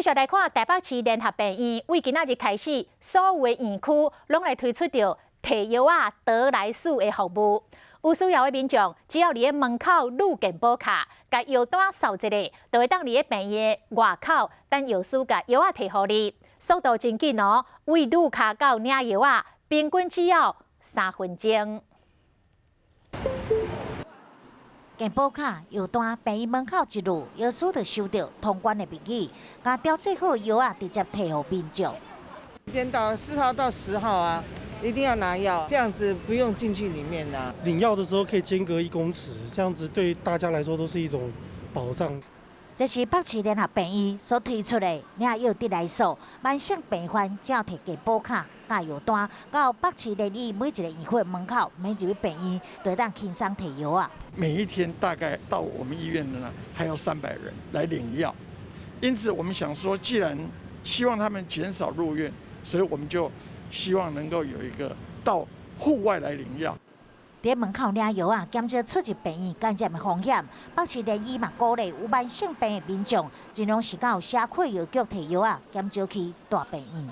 續來看台北市聯合病院，為今仔日開始，所有的院區攏來推出著提藥仔得來速的服務。有需要的民眾，只要佇咧門口錄健保卡，共藥單掃一下，就會當佇咧病院的外口等藥師共藥仔提予你。速度真緊哦，為路跤到領藥仔，平均只要3分鐘。健保卡、藥單，病院門口一錄，藥師就收著通關的密語，共調製好藥仔，直接提予民眾。時間到4號到10號啊，一定要拿藥，這樣子不用進去裡面啦。領藥的時候可以間隔1公尺，這樣子對大家來說都是一種保障。這是北市聯合病院所推出的領藥得來速，慢性病患只要提健保卡、佮藥單，到北市聯醫每一个院區門口，免入去病院，就會當輕鬆提藥仔。每一天大概到我們醫院的呢，還有300人來領藥，因此我們想說，既然希望他們減少入院，所以我們就希望能夠有一個到戶外來領藥。佇門口領藥仔，減少出入病院感染的風險。北市聯醫嘛鼓勵有慢性病的民眾，盡量是到社區藥局提藥仔，減少去大病院。